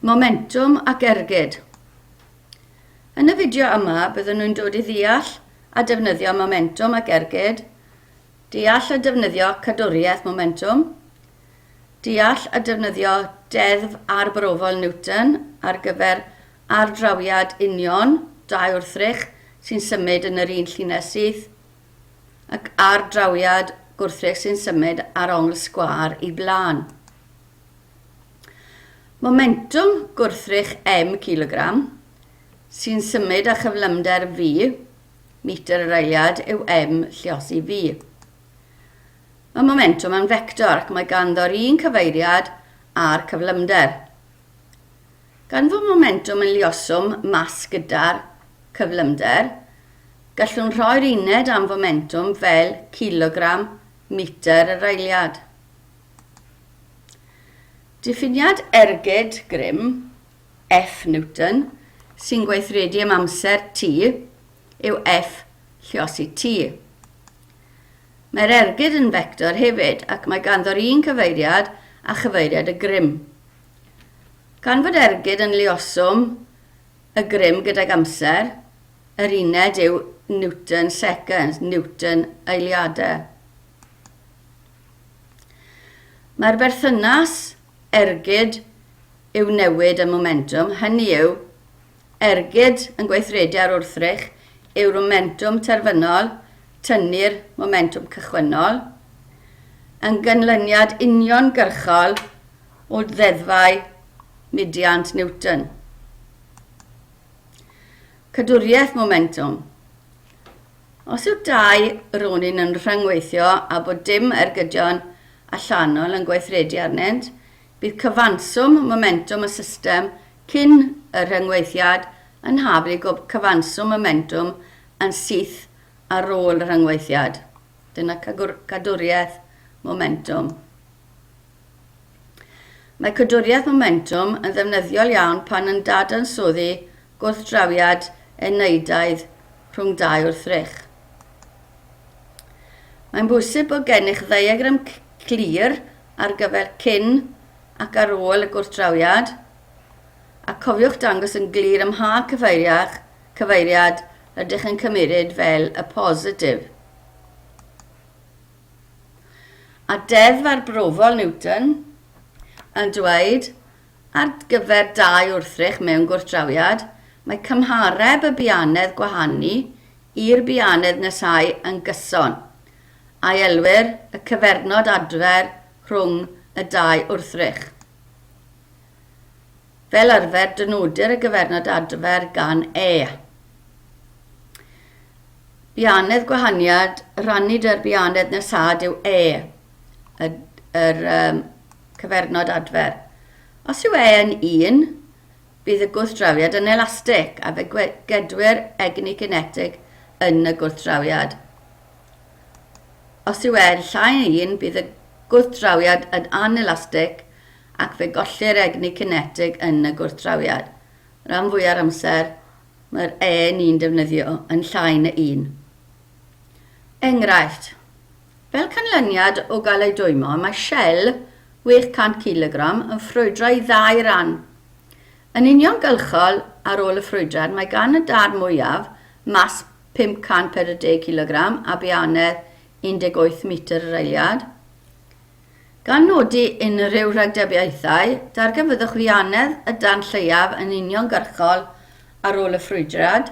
Momentwm ac ergyd. Yn y fideo yma, byddwn nhw'n dod i ddeall a defnyddio momentwm ac ergyd, deall a defnyddio cadwriaeth momentwm, deall a defnyddio deddf arbrofol Newton ar gyfer ardrawiad union dau wrthrych sy'n symud yn yr un llinell syth, ac ardrawiad gwrthrych sy'n symud ar ongl sgwâr i blaen. Momentwm gwrthrych m cilogram sy'n symud â chyflymder v, metr yr eiliad, yw m lliosi v. Mae momentwm yn fector ac mae ganddo'r un cyfeiriad â'r cyflymder. Gan fod momentwm yn lioswm mas gyda'r cyflymder, gallwn rhoi'r uned am fomentwm fel cilogram metr yr eiliad. Diffiniad ergyd grym, F Newton, sy'n gweithredu am amser t yw F lliosi t. Mae'r ergyd yn fector hefyd ac mae ganddo'r un cyfeiriad a chyfeiriad y grym. Gan fod ergyd yn lioswm y grym gydag amser, yr uned yw Newton seconds, Newton eiliadau. Mae'r berthynas ergyd yw newid y momentwm, hynny yw, ergyd yn gweithredu ar wrthrych yw'r momentwm terfynol, tynnu'r momentwm cychwynnol, yn ganlyniad uniongyrchol o ddeddfau mudiant Newton. Cadwriaeth momentwm. Os yw dau ronyn yn rhyngweithio a bod dim ergydion allanol yn gweithredu arnynt, bydd cyfanswm momentwm y system cyn y rhyngweithiad yn haflu cyfanswm momentwm yn syth ar ôl y rhyngweithiad. Dyna cadwriaeth momentwm. Mae codwriaeth momentwm yn ddefnyddiol iawn pan yn dadansoddi gwrthdrawiad eneidaidd rhwng dau wrthrych. Mae'n bwysig bod gennych ddiagram clir ar gyfer cyn ac ar ôl y gwrthdrawiad, a cofiwch dangos yn glir ym mha cyfeiriad, cyfeiriad rydych yn cymeryd fel y positif. A deddf arbrofol Newton yn dweud, ar gyfer dau wrthrych mewn gwrthdrawiad, mae cymhareb y bianedd gwahanu i'r bianedd nesáu yn gyson, a'i elwir y cyfernod adfer rhwng y dau wrthrych. Fel arfer, dynodir y gyfernod adfer gan E. Bianedd gwahaniad, rhannu dy'r bianedd nesad yw E, y, yr um, cyfernod adfer. Os yw E yn 1, bydd y gwrthdrawiad yn elastig a fe gedwir egni cinetig yn y gwrthdrawiad. Os yw E yn llai na 1, bydd y gwrthdrawiad yn anelastig ac fe gollir egni cinetig yn y gwrthdrawiad. Rhan fwya'r amser, Mae'r e ni'n defnyddio yn llai na un. Enghraifft. Fel canlyniad o gael ei dwymo, mae shell 800 cilogram yn ffrwydro i ddau ran. Yn uniongyrchol ar ôl y ffrwydrad, mae gan y darn mwyaf mas 540 cilogram a bianedd 18 metr yr eiliad. Gan nodi unrhyw ragdybiaethau, darganfyddwch ddianedd y darn lleiaf yn uniongyrchol ar ôl y ffrwydrad,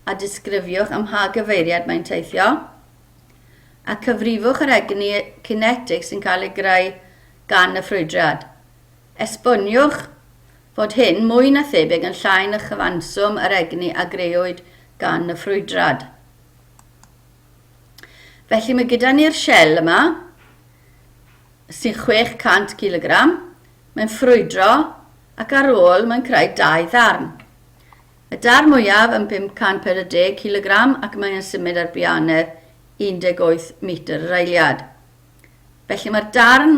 a disgrifiwch ym mha gyfeiriad mae'n teithio, a cyfrifwch yr egni cinetig sy'n cael ei greu gan y ffrwydrad. Esboniwch fod hyn mwy na thebyg yn llai na chyfanswm yr egni a grëwyd gan y ffrwydrad. Felly mae gyda ni'r shell yma, sy'n 600 kg, mae'n ffrwydro ac ar ôl mae'n creu dau ddarn. Y darn mwyaf yn 540 kg ac mae'n symud ar bianedd 18 metr yr eiliad. Felly mae'r darn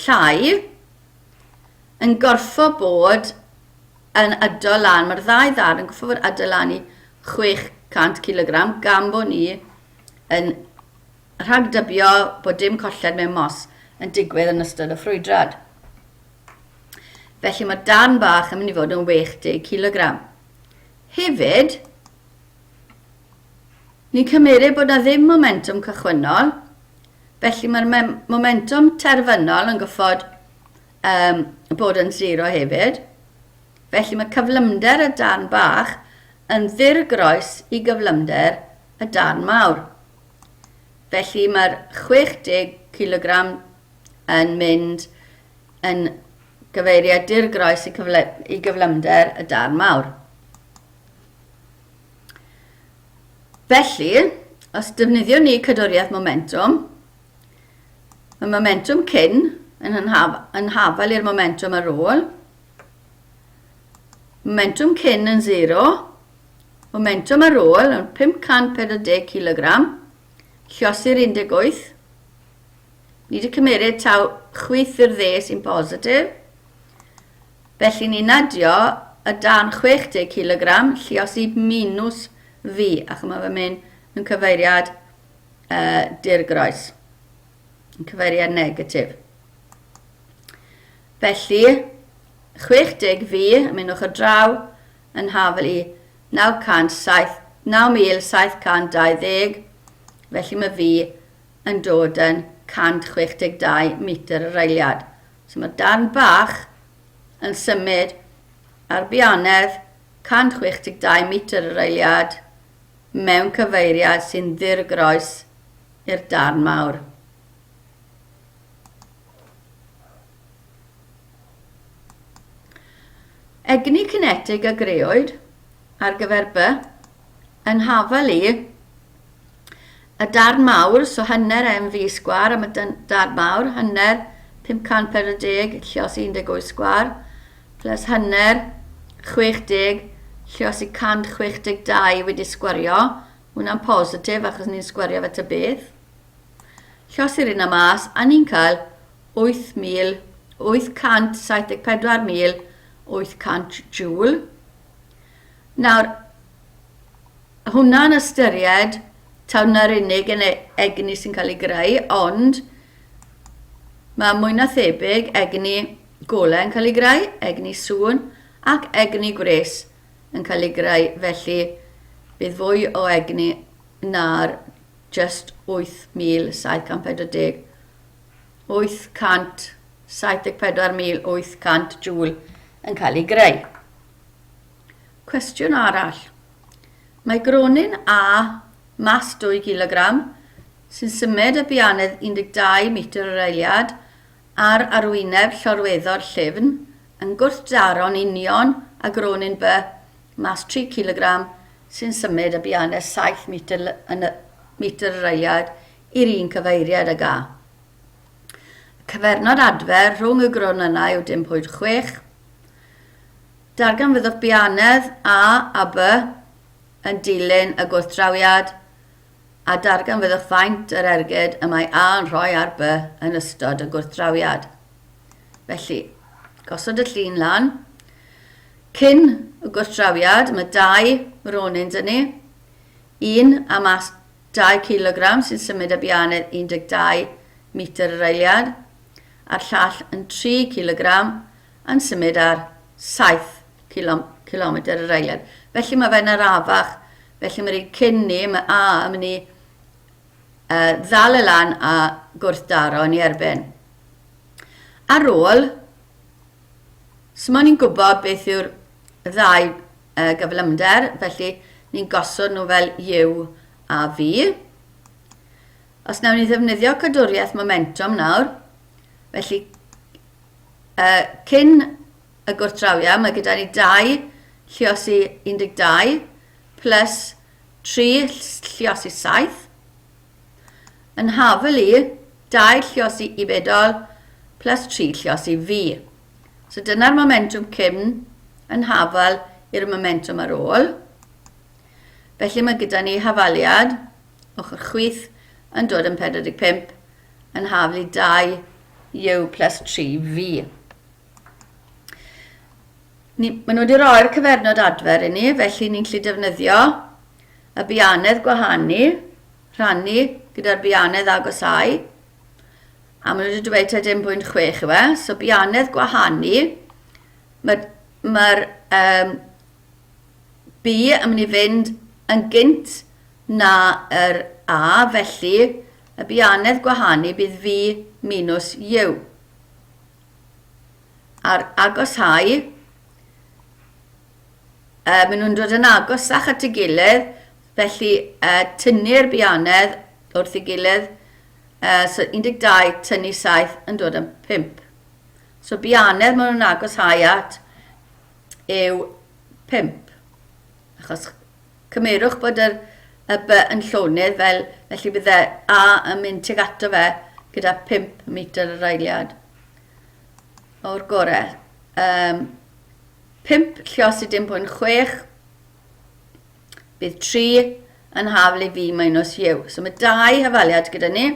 llai yn gorffo bod yn ydo lan, mae'r ddau ddarn yn gorffo bod ydo lan i 600 kg gan bod ni yn rhagdybio bod dim colled mewn mos yn digwydd yn ystod y ffrwydrad. Felly mae'r darn bach yn mynd i fod yn 60 kilogram. Hefyd, ni'n cymeryd bod na ddim momentum cychwynnol, felly mae'r momentum terfynol yn gyffod um, bod yn 0 hefyd. Felly mae cyflymder y darn bach yn ddirgroes i gyflymder y darn mawr. Felly mae'r 60 kilogram yn mynd yn gyfeiriad dirgroes i, cyfle, i gyflymder y darn mawr. Felly, os defnyddiwn ni cydwriaeth momentwm, mae momentwm cyn yn, haf, yn hafal i'r momentwm ar ôl, momentwm cyn yn 0, momentwm ar ôl yn 540 kg, lliosi'r 18, Ni wedi cymeryd taw chwith i'r dde sy'n positif. Felly ni'n adio y darn 60 kg lliosi minus V, ac mae fe'n mynd yn cyfeiriad uh, dirgroes, yn cyfeiriad negatif. Felly, 60 V yn mynd ochr draw yn hafel i 907, 9720, felly mae V yn dod yn 162 metr yr eiliad. So mae darn bach yn symud ar bianedd 162 metr yr eiliad mewn cyfeiriad sy'n ddirgroes i'r darn mawr. Egni cinetig a greoed ar gyfer B yn hafal i y darn mawr, so hanner MV sgwar am y darn mawr, hanner 540 llios 18 sgwar, plus hanner 60 llios i 162 wedi sgwario. Hwna'n positif achos ni'n sgwario fe ta beth. Llosir un mas a ni'n cael 8,874,800 joule. Nawr, hwnna'n ystyried taw na'r unig yn e-, egni sy'n cael ei greu, ond mae mwy na thebyg egni golau yn cael ei greu, egni sŵn ac egni gwres yn cael ei greu, felly bydd fwy o egni na'r just 8,740 874,800 joule yn cael ei greu. Cwestiwn arall. Mae gronyn A, mas 2 kg, sy'n symud y bianedd 12 metr yr eiliad ar arwyneb llorweddor llyfn yn gwrthdaro'n union â gronyn B, mas 3 kg, sy'n symud y bianedd 7 metr, yn y, metr yr eiliad i'r un cyfeiriad ag A. Y cyfernod adfer rhwng y gronynnau yw dim pwynt 6. Darganfyddwch bianedd A a B yn dilyn y gwrthdrawiad a darganfyddwch faint yr ergyd y mae A yn rhoi ar B yn ystod y gwrthdrawiad. Felly, gosod y llun lan. Cyn y gwrthdrawiad, mae dau ronyn dyn ni. Un a mas 2 kg sy'n symud y bianedd 12 metr yr eiliad, a'r llall yn 3 kg yn symud ar 7 km yr eiliad. Felly mae fe'n arafach, felly mae'r un cyn ni, mae A yn mynd i uh, ddal y lan a gwrthdaro yn ei erbyn. Ar ôl, so mae ni'n gwybod beth yw'r ddau uh, gyflymder, felly ni'n gosod nhw fel U a V. Os nawn ni ddefnyddio cadwriaeth momentum nawr, felly uh, cyn y gwrthdrawiad, mae gyda ni 2 lliosi 12 plus 3 lliosi 7. Yn hafel i 2 lliosi i bedol plus 3 lliosi fi. So dyna'r momentum cyn yn hafal i'r momentum ar ôl. Felly mae gyda ni hafaliad ochr chwith yn dod yn 45 yn haflu 2 U plus 3 V. Ni, maen nhw wedi rhoi'r cyfernod adfer i ni, felly ni'n gallu defnyddio y bianedd gwahanu, rhannu gyda'r bianedd agosau, a maen nhw wedi dweud ta 10.6 yw e, so bianedd gwahanu Mae'r mae um, B yn mynd i fynd yn gynt na yr A, felly y bianedd gwahanu bydd V minus U. A'r agoshau, uh, maen nhw'n dod yn agosach at ei gilydd, felly uh, tynnu'r bianedd wrth ei gilydd, uh, so 12 tynnu 7 yn dod yn 5. So bianedd maen nhw'n agoshau at yw 5. Achos cymerwch bod yr, y B yn llonydd, fel, felly bydde A yn mynd tuag ato fe gyda 5 metr yr eiliad. O'r gorau. Um, 5 llios i dim pwynt 6, bydd 3 yn haflu i V minus U. So mae dau hafaliad gyda ni.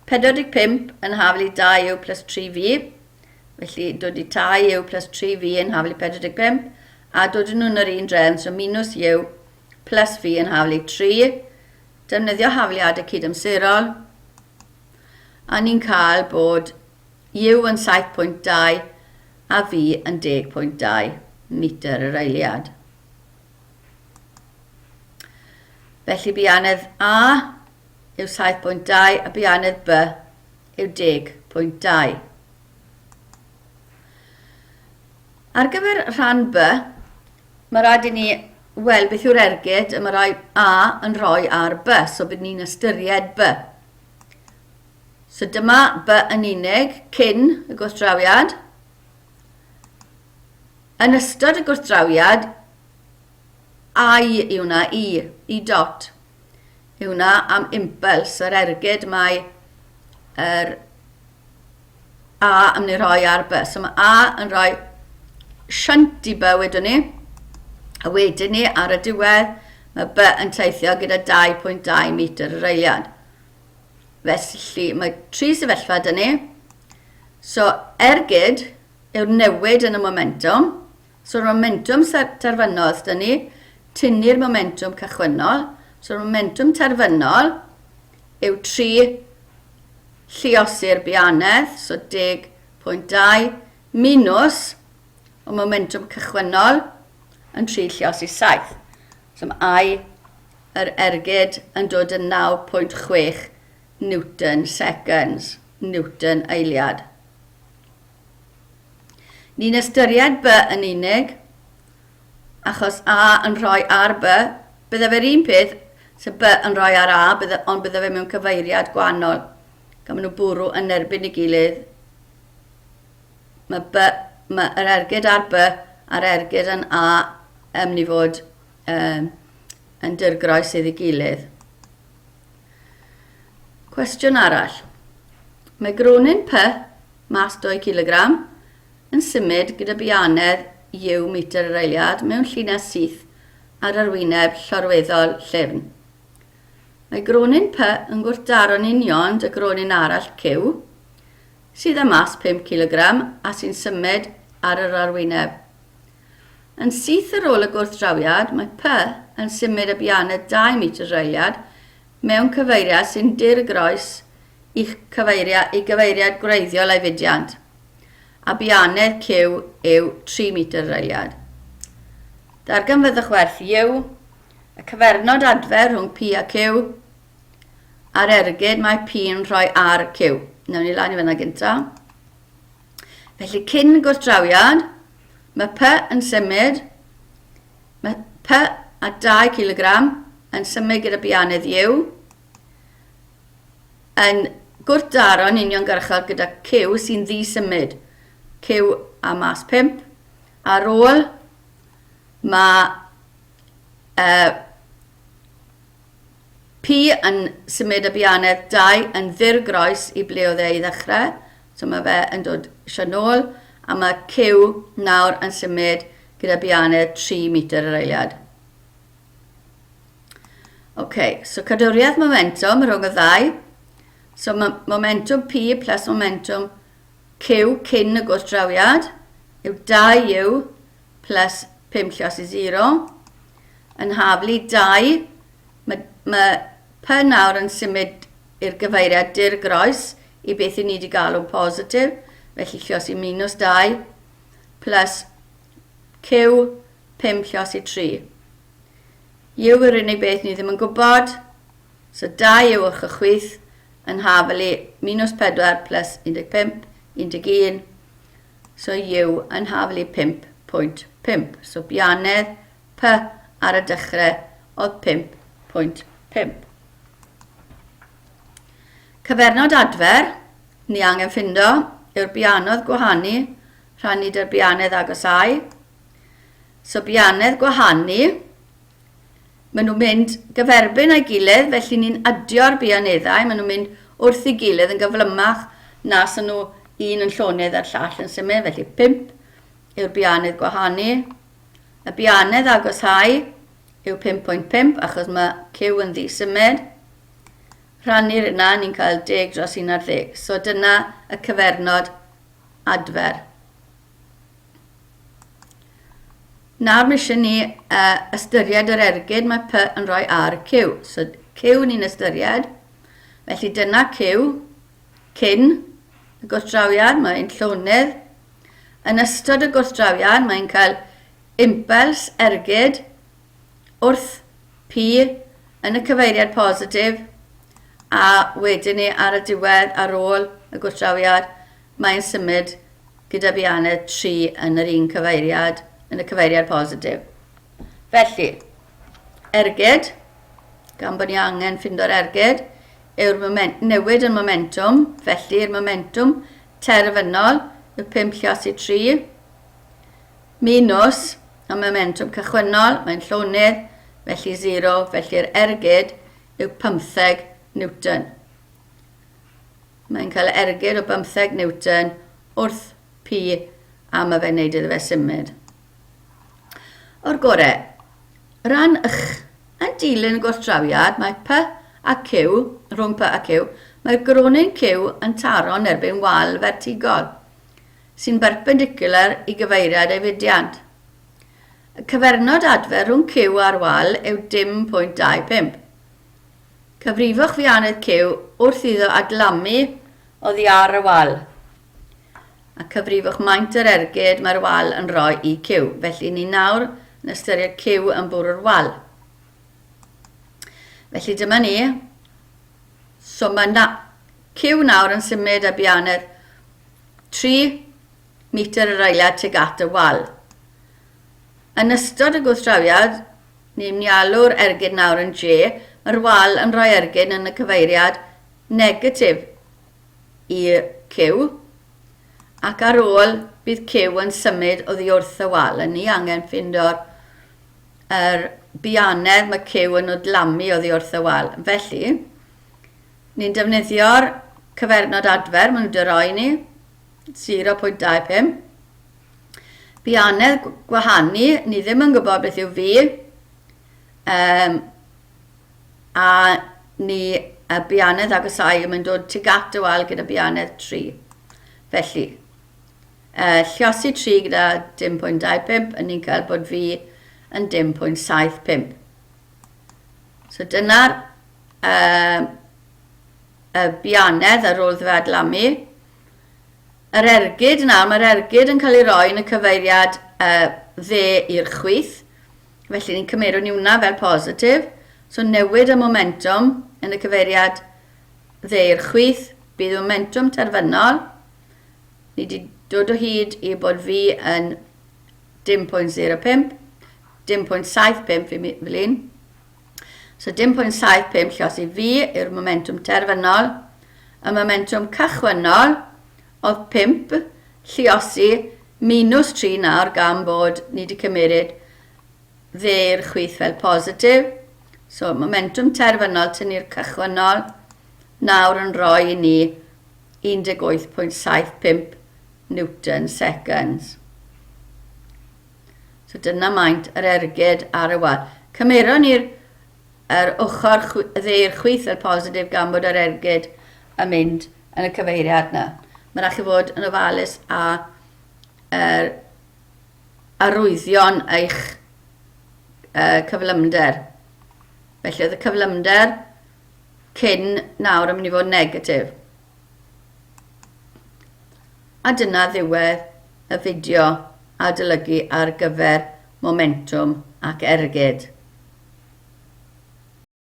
45 yn haflu 2 U plus 3V. Felly dod i 2 U plus 3V yn haflu 45 a dod nhw'n yr un drefn, so minus U plus V yn haflu 3. Defnyddio hafliadau cydamserol. A ni'n cael bod U yn 7.2 a V yn 10.2 metr yr eiliad. Felly bianedd A yw 7.2 a bianedd B yw 10.2. Ar gyfer rhan B, mae rhaid i ni weld beth yw'r ergyd y mae rhai A yn rhoi ar B, so bydd ni'n ystyried B. So dyma B yn unig cyn y gwrthdrawiad. Yn ystod y gwrthdrawiad, I yw hwnna, I, I dot. Yw hwnna am impuls, yr ergyd mae yr A yn mynd i rhoi ar B. So mae A yn rhoi shunt i B wedwn ni. A wedyn ni ar y diwedd, mae B yn teithio gyda 2.2 metr yr eiliad. Felly mae tri sefyllfa dyn ni. So ergyd yw'r newid yn y momentum. So'r momentwm terfynol sydd 'da ni, tynnu'r momentwm cychwynnol. So'r momentwm terfynol yw 3 lluosi'r bianedd, so 10.2, minus y momentwm cychwynnol yn 3 lluosi 7. So mae I yr ergyd yn dod yn 9.6 Newton seconds, Newton eiliad. Ni'n ystyried B yn unig, achos A yn rhoi ar B. Bydde fe'r un peth, se B yn rhoi ar A, bydde, ond bydde fe mewn cyfeiriad gwahanol. Gan maen nhw bwrw yn erbyn ei gilydd. Mae B, mae yr ergyd ar B a'r ergyd yn A yn mynd i fod um, yn dirgroes iddi gilydd. Cwestiwn arall. Mae gronyn P mas 2 cilogram, yn symud gyda bianedd U metr yr eiliad mewn llinell syth ar arwyneb llorweddol llyfn. Mae gronyn P yn gwrthdaro'n union dy gronyn arall Q, sydd â mas 5 cilogram a sy'n symud ar yr arwyneb. Yn syth ar ôl y gwrthdrawiad, mae P yn symud y bianedd 2 metr yr eiliad mewn cyfeiriad sy'n dirgroes i'ch cyfeiriad, i gyfeiriad gwreiddiol ei fudiant, a bianedd Q yw 3 metr yr eiliad. Darganfyddwch werth U, y cyfernod adfer rhwng P a Q, a'r ergyd mae P yn rhoi ar Q. Nawn ni lan i fyna gynta. Felly cyn gwrthdrawiad, mae P yn symud, mae P a 2 kg yn symud gyda bianedd U, yn gwrthdaro'n uniongyrchol gyda Q sy'n ddi-symud, Q a mas 5. Ar ôl mae uh, P yn symud y bianedd 2 yn ddirgroes i ble oedd e i ddechrau, so mae fe yn dod eisiau nôl, a mae Q nawr yn symud gyda bianedd 3 metr yr eiliad. Ok, so cadwriaeth momentum rhwng y ddau. So momentum P plus momentum Q cyn y gwrthdrawiad yw 2U plus 5 llos i 0. Yn haflu 2, mae, mae P nawr yn symud i'r gyfeiriad dirgroes i beth i ni wedi galw'n positif, felly llos i minus 2, plus Q 5 lliosi 3. U yw'r unig beth ni ddim yn gwybod, so 2 U ochr chwith yn hafal i minus 4 plus 15, 11, so U yn hafal i 5.5. So bianedd P ar y dechrau oedd 5.5. Cyfernod adfer, ni angen ffindo, yw'r bianodd gwahanu, rhannu dy'r bianedd agosau. So bianedd gwahanu, maen nhw'n mynd gyferbyn â'i gilydd, felly ni'n adio'r bianeddau, maen nhw'n mynd wrth ei gilydd yn gyflymach na sy'n nhw un yn llonydd a'r llall yn symud, felly 5 yw'r bianedd gwahanu. Y bianedd agoshau yw 5.5 achos mae Q yn ddi-symud. Rhannu'r yna, ni'n cael 10 dros 11. So dyna y cyfernod adfer. Nawr mae eisiau ni uh, ystyried yr ergyd mae P yn rhoi ar Q. So Q ni'n ystyried. Felly dyna Q cyn y gwrthdrawiad, mae'n llonydd. Yn ystod y gwrthdrawiad, mae'n cael impels ergyd wrth P yn y cyfeiriad positif a wedyn ni ar y diwedd ar ôl y gwrthdrawiad mae'n symud gyda bianedd 3 yn yr un cyfeiriad, yn y cyfeiriad positif. Felly, ergyd, gan bod ni angen ffindo'r ergyd, yw'r moment, newid yn momentwm, felly'r momentwm terfynol yw 5 lliosi 3, minus y momentwm cychwynnol, mae'n llonydd, felly 0, felly'r ergyd yw 15 Newton. Mae'n cael ergyd o 15 Newton wrth P a mae fe'n neud iddo fe symud. O'r gore, rhan ych. Yn dilyn y gwrthdrawiad, mae P a Q, rhwng P a Q, mae'r gronyn Q yn taro yn erbyn wal fertigol, sy'n berpendicular i gyfeiriad ei fudiant. Y cyfernod adfer rhwng Q a'r wal yw dim pwynt 25. Cyfrifwch fianedd Q wrth iddo adlamu oddi ar y wal. A cyfrifwch maint yr ergyd mae'r wal yn rhoi i Q. Felly ni nawr yn ystyried Q yn bwrw'r wal. Felly dyma ni. So mae na, Q nawr yn symud â bianedd 3 metr yr eiliad tuag at y wal. Yn ystod y gwrthdrawiad, Ni'n mynd i alw'r ergyd nawr yn J. Mae'r wal yn rhoi ergyd yn y cyfeiriad negatif i Q, ac ar ôl bydd Q yn symud oddi wrth y wal. A ni angen ffindo'r yr bianedd mae Q yn odlamu oddi wrth y wal. Felly, ni'n defnyddio'r cyfernod adfer maen nhw wedi rhoi ni, 0.25. Bianedd gwahanu, ni ddim yn gwybod beth yw fi. Um, a ni, y bianedd agosau yn mynd dod tuag at y wal gyda bianedd 3. Felly, uh, lliosi 3 gyda dim 0.25, yn ni'n cael bod fi yn dim 0.75. So dyna'r uh, y bianedd ar ôl dde adlamu. Yr ergyd nawr, mae'r ergyd yn cael ei roi yn y cyfeiriad uh, dde i'r chwith, felly ni'n cymerwn ni wna fel positif. So newid y momentum yn y cyfeiriad dde i'r chwith, bydd y momentum terfynol. Ni wedi dod o hyd i bod fi yn dim 0.05, dim 0.75 fi fel un. So dim 0.75 llosi fi yw'r momentum terfynol. Y momentum cychwynnol oedd 5 lliosi minus 3 nawr gan bod ni wedi cymeryd dde i'r chwith fel positif. So momentum terfynol tynnu'r cychwynnol nawr yn rhoi i ni 18.75 Newton seconds. So dyna maint yr ergyd ar y wal. Cymeron ni'r yr ochr dde i'r chwith fel positif gan bod yr ergyd yn mynd yn y cyfeiriad yna. Mae rhaid chi fod yn ofalus a er, arwyddion eich uh, cyflymder. Felly oedd y cyflymder cyn nawr yn mynd i fod negatif. A dyna ddiwedd y fideo. adolygu ar gyfer momentwm ac ergyd.